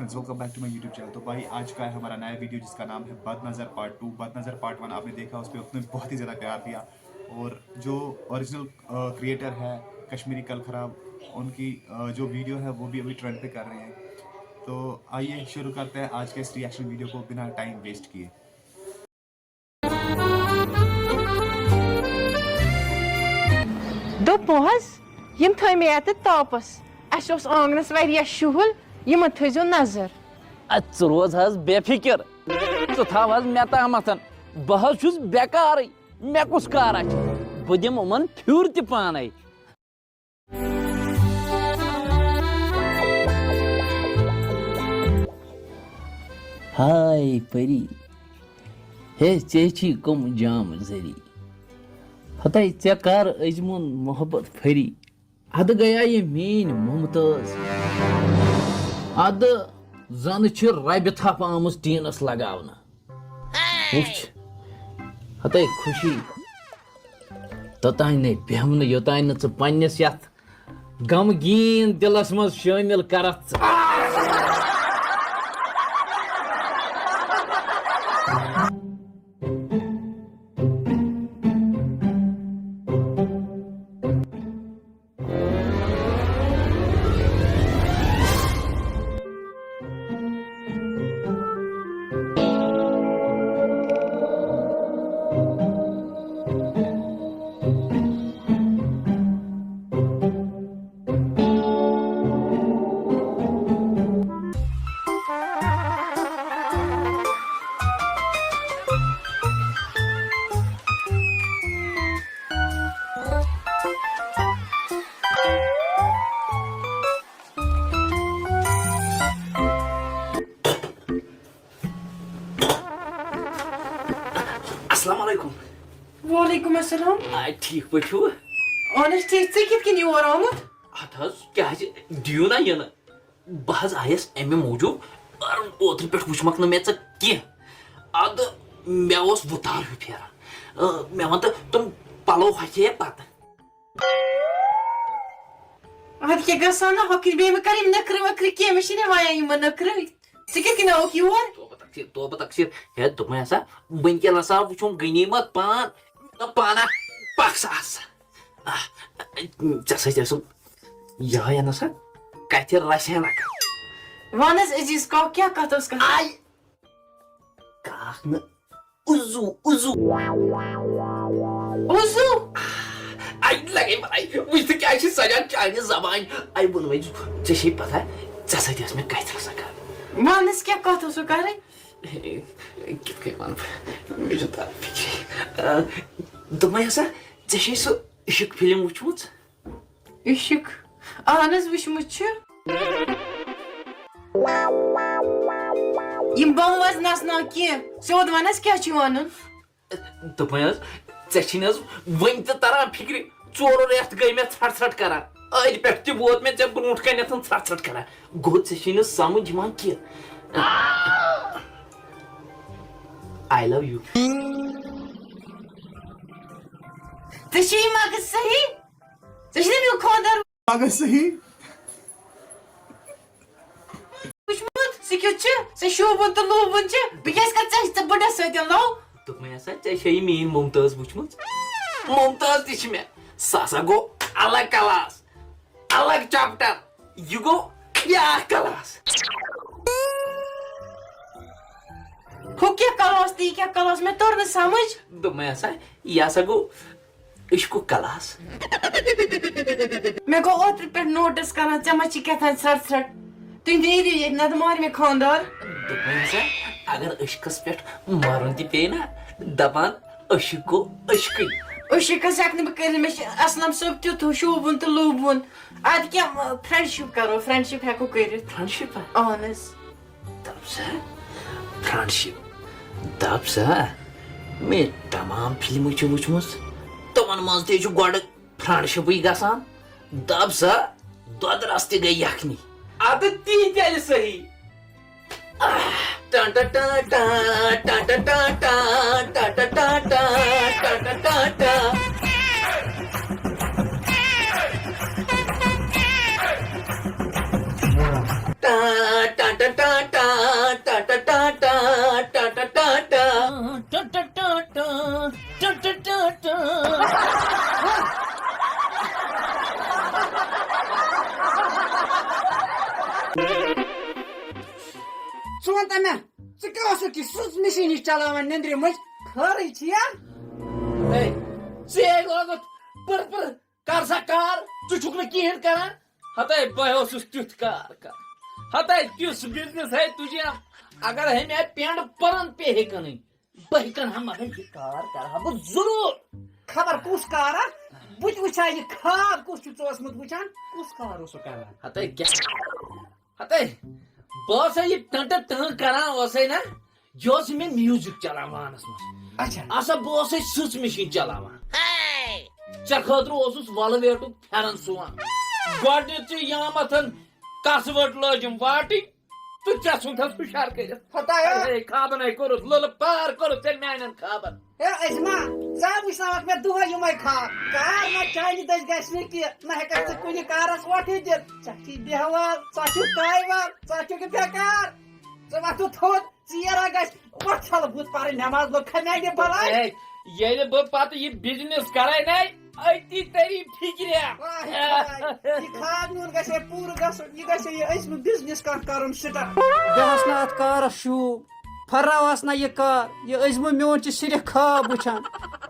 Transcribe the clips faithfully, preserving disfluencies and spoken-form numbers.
Welcome back to my YouTube channel. तो भाई, आज का है हमारा नया वीडियो जिसका नाम है बद नज़र पार्ट टू। बद नज़र पार्ट वन आपने देखा, उस पर आपने बहुत ही ज़्यादा प्यार दिया, और जो ओरिजिनल क्रिएटर है कश्मीरी कल खराब, उनकी अ, जो वीडियो है वो भी अभी ट्रेंड पे कर रहे हैं। तो आइए शुरू करते हैं आज के इस रिएक्शन वीडियो को बिना टाइम वेस्ट किए। دوٚپمو حظ، یِم تھٲے مےٚ اَتٮ۪تھ تاپس۔ اَسہِ اوس آنٛگنس واریاہ شُہُل، یِمن تھٲیزیو نظر۔ اَدٕ ژٕ روز حظ بے فِکر، ژٕ تھاو حظ مےٚ تامَتھ، بہٕ حظ چھُس بیکارٕے، مےٚ کُس کارا چھُ؟ بہٕ دِمہٕ یِمن پھیُر تہِ پانے۔ ہاے پری، ہے ژےٚ چھی کم جام زری، ہتے ژےٚ کر أزمُن محبت پھری۔ ادٕ گیا یہِ میٲنۍ ممتاز، ادٕ زن چھِ ربہِ تھپھ آمٕژ ٹیٖنس لگاونہٕ۔ وٕچھ، ہتے خوشی، توٚتانۍ نے بیٚہمہٕ نہٕ، یوٚتانۍ نہٕ ژٕ پننِس یتھ غمگیٖن دِلس منٛز شٲمِل کرکھ ژٕ۔ السلام علیکم۔ وعلیکم السلام۔ آ، ٹھیٖک پٲٹھۍ چھِو؟ اہن حظ ٹھیٖک، ژٕ کِتھ کٔنۍ یور آمُت؟ ہتہٕ حظ، کیٛازِ دِیِو نا یِنہٕ؟ بہٕ حظ آیس امہِ موٗجوٗب، اوترٕ پٮ۪ٹھ وٕچھمکھ نہٕ مےٚ ژٕ کینٛہہ۔ ادٕ مےٚ اوس وُتار ہیوٗ پھیران۔ آ، مےٚ وَن تہٕ، تِم پلو ہۄکھے پتہٕ؟ ادٕ کیٛاہ گژھان نہ ہۄکھٕنۍ، بیٚیہِ مہٕ کر یِم نٔکرٕ ؤکرٕ کینٛہہ، مےٚ چھِنہٕ یِوان یِمن نٔکرٕ۔ ژٕ کِتھ کٔنۍ آوُکھ یور؟ توبہٕ تقصیر، توبہٕ تقصیر۔ ہے، دوٚپمَے ہسا، وٕنکیٚن ہسا وٕچھُم غنیٖمت پان، پانہ پکھ سا ہسا۔ آہ، ژےٚ سۭتۍ ٲسٕم یِہوٚے اَنَسا کَتھِ رَژھِ ہنا کَتھ۔ وَن حظ عزیٖز کاک، کیٛاہ کَتھ ٲس کَرٕنۍ؟ آے کاکھ نہٕ، عُزوٗ، عُزوٗ۔ عُزوٗ؟ آے لَگے بَلاے، وٕچھ ژٕ کیٛازِ چھِ سَجان چانہِ زبانہِ۔ آے ووٚن وۄنۍ، ژےٚ چھے پَتہ، ژےٚ سۭتۍ ٲس مےٚ کَتھِ رَژھا کَرٕنۍ۔ وَن حظ کیٛاہ کَتھ ٲسوٕ کَرٕنۍ؟ ہے، کِتھ کٔنۍ وَنہٕ بہٕ؟ مےٚ چھُنہٕ تَران فِکرِ۔ آ، دوٚپمَے ہسا، ژےٚ چھے سُہ عشق فِلم وٕچھمٕژ؟ عشق؟ اہن حظ، وٕچھمُت چھُ۔ یِم بانٛگ وَز نَژناو کینٛہہ، سیوٚد وَن حظ کیٛاہ چھُ وَنُن؟ دوٚپمَے حظ، ژےٚ چھِی نہٕ حظ وٕنہِ تہِ تَران فِکرِ، ژورو رٮ۪تھ گٔے مےٚ ژھرٛٹھ ژھرٛٹھ کَران، أدۍ پٮ۪ٹھ تہِ ووت مےٚ ژےٚ برونٛٹھ کَنٮ۪تھ ژھرٛٹھ ژھرٛٹھ کَران۔ گوٚو ژےٚ چھِی نہٕ سَمٕجھ یِوان کینٛہہ۔ I love you۔ ژےٚ چھُے مغز صحیح؟ ژےٚ چھُے نہٕ میون خانٛدار اگر صحیح۔ وٕچھمُت؟ سُہ کیُتھ چھُ؟ سُہ شوٗبوُن تہٕ لوٗبوُن چھُ۔ بہٕ کیٛازِ کَرٕ ژےٚ، ژےٚ بٕڈَس سۭتۍ love؟ دوٚپمَے ہسا، ژےٚ چھےٚ یہِ میٛٲنۍ ممتاز وٕچھمٕژ؟ ممتاز تہِ چھِ مےٚ۔ سُہ ہسا گوٚو الگ کلاس، الگ چیپٹر۔ یہِ گوٚو بیٛاکھ کلاس۔ ہُہ کیٛاہ کلاس تہٕ یہِ کیٛاہ کلاس؟ مےٚ توٚر نہٕ سمجھ۔ دوٚپمَے ہسا، یہِ ہسا گوٚو عشقُک کلاس۔ مےٚ گوٚو اوترٕ پٮ۪ٹھ نوٹس کران، ژےٚ ما چھِ کیٛاہ تام ژھرٛٹھ ژھرٛٹھ۔ تُہۍ نیٖرِو ییٚتہِ، نتہٕ مارِ مےٚ خانٛدار۔ دوٚپمَے ہسا، اگر عشقس پٮ۪ٹھ مرُن تہِ پیٚیہِ نا، دپان عشق گوٚو عشقٕے۔ عشقس ہٮ۪کہٕ نہٕ بہٕ کٔرِتھ، مےٚ چھِ اسلم صٲب تیُتھ ہُہ شوٗبوُن تہٕ لوٗبوُن۔ ادٕ کیٛاہ، friendship کرو، friendship ہٮ۪کو کٔرِتھ۔ Friendship ہا؟ اہن حظ۔ دپ سا، friendship۔ دپ سا، مےٚ تمام فلمہٕ چھِ وٕچھمٕژ، تِمن منٛز تہِ چھُ گۄڈٕ friendshipٕے گژھان۔ دپ سا، دۄدٕ رس تہِ گٔے یکھنی۔ ادٕ تی تیٚلہِ صحیح۔ آہ، ٹن ٹن ٹن ٹن، ٹن ٹن ٹن ٹن، ٹن ٹن ٹن ٹن، ٹن ٹن ٹن ٹن۔ ٹن ٹن ٹن ژٕ وَن تہٕ مےٚ، ژٕ کیٛاہ اوسُکھ یہِ سٕژ مِشیٖن ہِش چلاوان نیٚنٛدرِ مٔنٛزۍ؟ خٲرٕے چھِیا؟ ہے، ژٕ ہے لوگُتھ پٕر پٕر، کر سا کار، ژٕ چھُکھ نہٕ کِہیٖنۍ کران۔ ہتے بہٕ اوسُس تیُتھ کار کران۔ ہتے تیُتھ بِزنِس ہے تُجہِ، اگر ہے مےٚ پٮ۪نٛڈ پٔرن پیٚیہِ ہے کٕنٕنۍ، بہٕ ہے کٕنہٕ ہا، مگر یہِ کار کرٕ ہا بہٕ ضروٗر۔ خبر کُس کار ہا؟ بہٕ تہِ وٕچھِ ہا یہِ خواب کُس چھُ ژٕ اوسمُت وٕچھان، کُس کار اوسُکھ کران؟ ہتے کیٛاہ؟ ہتے، بہٕ اوسے یہِ ٹنٹہٕ ٹٕہٕنٛگ کران اوسے نا، یہِ اوس مےٚ میوٗزِک چلاوان وانس منٛز۔ اچھا۔ آسا، بہٕ اوسے سٕژ مِشیٖن چلاوان۔ ژےٚ خٲطرٕ اوسُس وَلہٕ ویٹُک پھٮ۪رن سُوان۔ گۄڈٕنیتھٕے یامتھن کسہٕ ؤٹ لٲجِم واٹٕنۍ تہٕ ژےٚ ژھُنتھس ہُشار کٔرِتھ۔ ہتایا۔ اے، خوابن ہے کوٚرُتھ لُلہٕ پار کوٚرُتھ ژےٚ میانٮ۪ن خوابن۔ ہے عظما، ژٕ ہا وٕچھناوکھ مےٚ دۄہے یِمے خواب۔ کار نہ چانہِ دٔسۍ گژھِ نہٕ کینٛہہ، نہ ہٮ۪ککھ ژٕ کُنہِ کارس وۄٹھٕے دِتھ۔ ژےٚ چھُے بیہوان، ژٕ چھُکھ کامہِ وار، ژٕ چھُکھ بیکار۔ ژٕ وۄتھُن تھوٚد، ژیر ہا گژھِ۔ وۄتھ ژھلہٕ بُتھ پرٕنۍ نٮ۪ماز، لوٚگ کھا میانہِ بلایہِ۔ ہے، ییٚلہِ بہٕ پتہٕ یہِ بزنس کرے نے، أتی تری فکرِ۔ واہ، واہ، یہِ خواب میون گژھِ ہے پوٗرٕ گژھُن، یہِ گژھِ ہے یہِ أزمہٕ بزنس کانٛہہ کرُن سٹارٹ۔ بیٚہس نہٕ اتھ کارس شوٗب۔ پھرراوہس نہ یہِ کار، یہِ عظمہٕ میون چھُ صرف خواب وٕچھان۔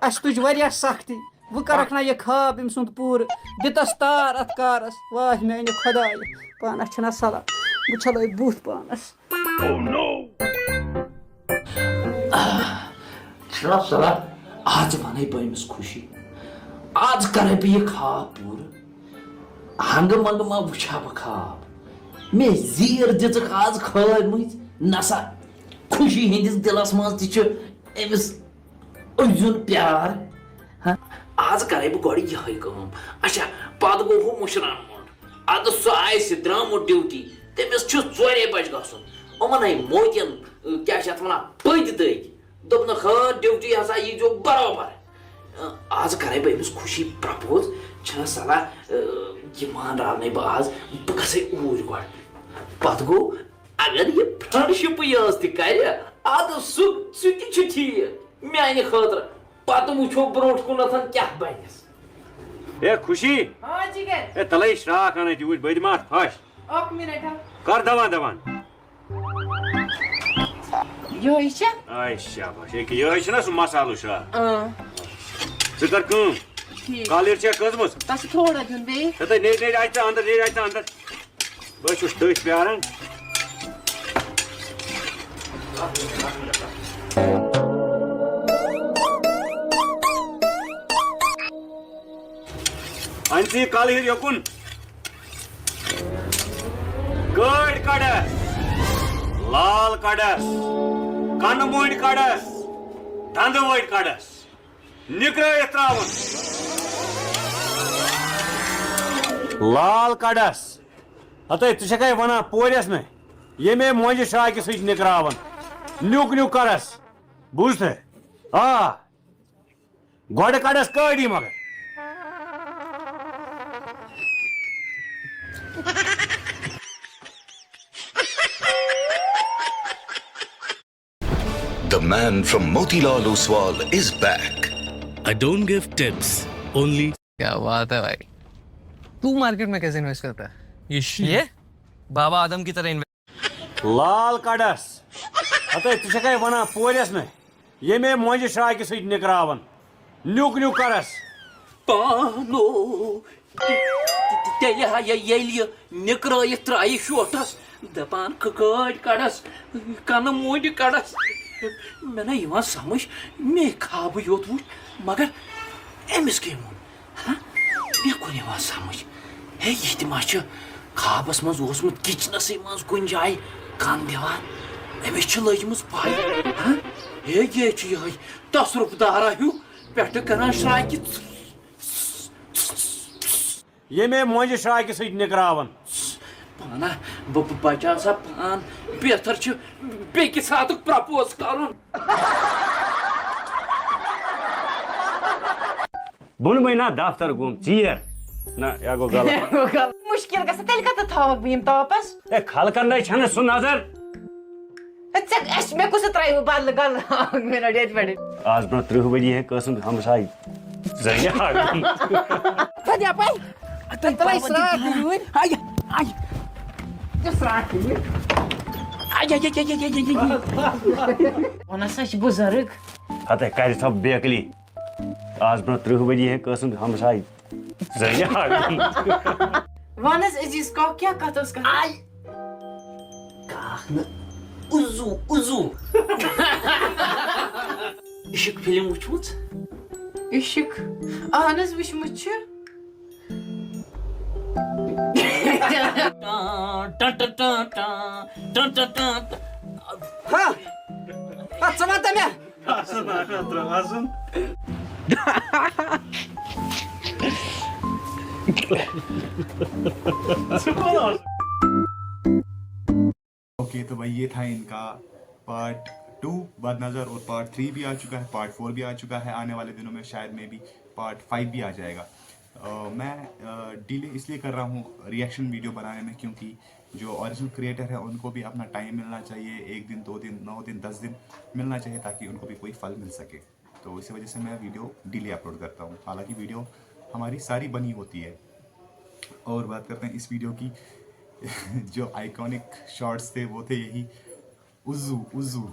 اسہِ تُج واریاہ سختی، وۄنۍ کرکھ نہ یہِ خواب أمۍ سُنٛد پوٗرٕ۔ دِتس تار اتھ کارس، واہ میانہِ خۄدایہِ، پانس چھنہ صلاح، بہٕ چھلے بُتھ پانس۔ چھنہ صلاح، آز ونَے بہٕ أمِس خوشی، آز کرے بہٕ یہِ خواب پوٗرٕ۔ ہنگہٕ منگہٕ ما وٕچھِ ہا بہٕ خواب؟ مےٚ زیٖر دِژٕکھ آز کھٲلۍ مٕتۍ۔ نسا، خوشی ہٕنٛدِس دِلس منٛز تہِ چھُ أمِس أزیُن پیار۔ ہہ، آز کرے بہٕ گۄڈٕ یِہے کٲم۔ اچھا، پتہٕ گوٚو ہُہ مُشران مۄنڈ۔ ادٕ سُہ آسہِ درٛامُت ڈیوٹی، تٔمِس چھُ ژورے بجہِ گژھُن۔ یِمن ہے موتین، کیٛاہ چھِ اتھ ونان، پٔتۍ دٔگۍ۔ دوٚپنَکھ، ہٲر ڈیوٹی ہسا ییٖزیو برابر۔ آز کرے بہٕ أمِس خوشی پرپوز، چھنہ صلاح، یہِ مانراونَے بہٕ آز، بہٕ گژھے اوٗرۍ گۄڈٕ۔ پتہٕ گوٚو، اگر یہِ فرینڈشپٕے یٲژ تہِ کرِ، ادٕ سُہ، سُہ تہِ چھُ ٹھیٖک میانہِ خٲطرٕ۔ پتہٕ وٕچھو برونٛٹھ کُنتھ کیٛاہ بنٮ۪س۔ اے خوشی، ہاں جگر۔ اے تلے شراکھ انٕے تہِ وٕچھ، بہٕ دِمہٕ اتھ پھش۔ اکھ منٹ ہا۔ کر دوان دوان۔ یہے چھا؟ اے شاباش، یہِ کہِ یہے چھُنہ سُہ مسالہٕ شراکھ۔ اۭں۔ ژٕ کر کٲم۔ ٹھیٖک۔ کالیر چھےٚ کٔژمٕژ؟ تَتھ چھُ تھوڑا دیُن بیٚیہِ۔ ہے تہٕ نیرِ، نیرِ، اَتہِ ژٕ اندر، نیرِ، اَتہِ ژٕ اندر۔ بہٕ چھُس تٔتھۍ پیاران۔ اَن ژٕ یہِ کَلہٕ ہیٚور یوکُن۔ کٔڑۍ کَڑَس۔ لال کَڑَس۔ کَنہٕ مۄنڈۍ کَڑَس۔ دَنٛدٕ وٲٹۍ کَڑَس۔ نِکرٲوِتھ ترٛاوُن۔ لال کَڑَس۔ ہتے، ژٕ چھکھے ونان پورس مےٚ، ییٚمے مۄنجہِ شراکہِ سۭتۍ نِکراوان۔ نیُک نیُک کرس۔ بوٗزتھٕ؟ آ۔ گۄڈٕ کڑس کٲڑی مگر۔ The man from Motilal Oswal is back. I don't give tips, only کیا بات ہے بھائی؟ تو مارکیٹ میں کیسے انویسٹ کرتا ہے؟ یہ یہ بابا آدم کی طرح انویسٹ لال کڑس۔ ہتے، ژٕ چھکھے ونان پورس مےٚ، ییٚمے مۄنجہِ شراکہِ سۭتۍ نِکراوان۔ نیُک نیُک کرس۔ پانو۔ تیٚلہِ ہا یہِ ییٚلہِ یہِ نِکرٲیِتھ ترٛایہِ شوٹھس، دَپان کٔڑۍ کَڑَس، کَنہٕ مۄنڈِ کَڑَس۔ مےٚ نہ یِوان سمجھ، مے خوابٕے یوت وُچھ، مگر أمِس کٔمۍ ووٚن؟ ہہ؟ مےٚ کُن یِوان سمجھ۔ ہے، یہِ تہِ ما چھُ خوابس منٛز اوسمُت کچنسٕے منٛز کُنہِ جایہِ کَن دِوان؟ أمِس چھِ لٔجمٕژ پَے۔ ہہ؟ ہے، یہِ چھُ یِہوٚے تصرُف دارا ہیوٗ پٮ۪ٹھٕ کران شراکہِ۔ ییٚمے مۄنجہِ شراکہِ سۭتۍ نِکراوان۔ پانا، بہٕ، بہٕ بچاو سا پان۔ بہتر چھُ بیٚکہِ ساتُک پرپوز کرُن۔ بہٕ نہٕ وۄنۍ نہ دفتر گوٚم ژیر۔ نہ، یہِ گوٚو غلط۔ مُشکِل گژھِ، تیٚلہِ کَتہِ تھاوَکھ بہٕ یِم تاپس؟ ہے، خلقن نَے چھَنہٕ سُہ نظر۔ ہے، ژےٚ، اَسہِ، مےٚ کُس ترٛایہِ وۄنۍ بدلہٕ غلط اکھ منٹ ییٚتہِ پٮ۪ٹھ؟ آز برونٛہہ ترٕٛہ ؤری ہے کٲنٛسہِ ہُنٛد ہمساے زٔنۍ ہاکھ گوٚمُت۔ تَتہِ یَپٲرۍ؟ تَتہِ تَلے سرٛاٹھ یوٗرۍ۔ آیہِ، آیہِ۔ تہِ سرٛاٹھ یوٗرۍ۔ وَن ہسا چھِ بُزرٕگ۔ ہتے کَرِ تھاو بیکلی۔ آز برونٛہہ ترٕٛہ ؤری ہیٚکہِ ٲسٕن ہمساے زٔنۍ ہاوٕنۍ۔ وَن حظ عزیٖز کاک، کیٛاہ کَتھ ٲس کَرٕنۍ؟ آے۔ کاکھ نہٕ، عزو، عزو۔ عشق فِلم وٕچھمٕژ؟ عشق؟ اہن حظ، وٕچھمٕژ چھِ۔ ہا؟ ہا، ژٕ وَن تہٕ مےٚ۔ اوکے، تو بھائی، یہ تھا ان کا پارٹ ٹو بد نظر، اور پارٹ تھری بھی آ چکا ہے، پارٹ فور بھی آ چکا ہے، آنے والے دنوں میں شاید میں بھی پارٹ فائیو بھی آ جائے گا۔ آ، میں ڈیلے اس لیے کر رہا ہوں ریئیکشن ویڈیو بنانے میں، کیونکہ جو اوریجنل کریئٹر ہے ان کو بھی اپنا ٹائم ملنا چاہیے، ایک دن، دو دن، نو دن، دس دن ملنا چاہیے، تاکہ ان کو بھی کوئی پھل مل سکے۔ تو اسی وجہ سے میں ویڈیو ڈیلے اپلوڈ کرتا ہوں، حالانکہ ویڈیو ہماری ساری بنی ہوتی ہے۔ اور بات کرتے ہیں اس ویڈیو کی، جو آئیکونک شاٹس تھے وہ تھے یہی، عزو، عزو،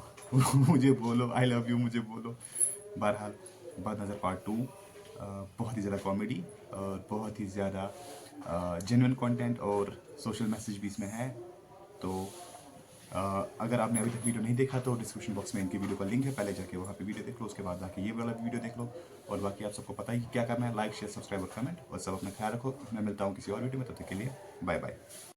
مجھے بولو، آئی لو یو، مجھے بولو۔ بہرحال، بد نظر پارٹ ٹو بہت ہی زیادہ کامیڈی اور بہت ہی زیادہ جینوئن کنٹینٹ اور سوشل میسج بھی اس میں ہے۔ تو آ، اگر آپ نے ابھی تک ویڈیو نہیں دیکھا تو ڈسکرپشن باکس میں ان کی ویڈیو کا لنک ہے، پہلے جا کے وہاں پہ ویڈیو دیکھ لو، اس کے بعد جا کے یہ والا ویڈیو دیکھ لو۔ اور باقی آپ سب کو پتہ ہی کیا کرنا ہے، لائک، شیئر، سبسکرائب اور کمنٹ۔ اور سب اپنا خیال رکھو، میں ملتا ہوں کسی اور ویڈیو میں، تب تک کے لیے بائے بائے۔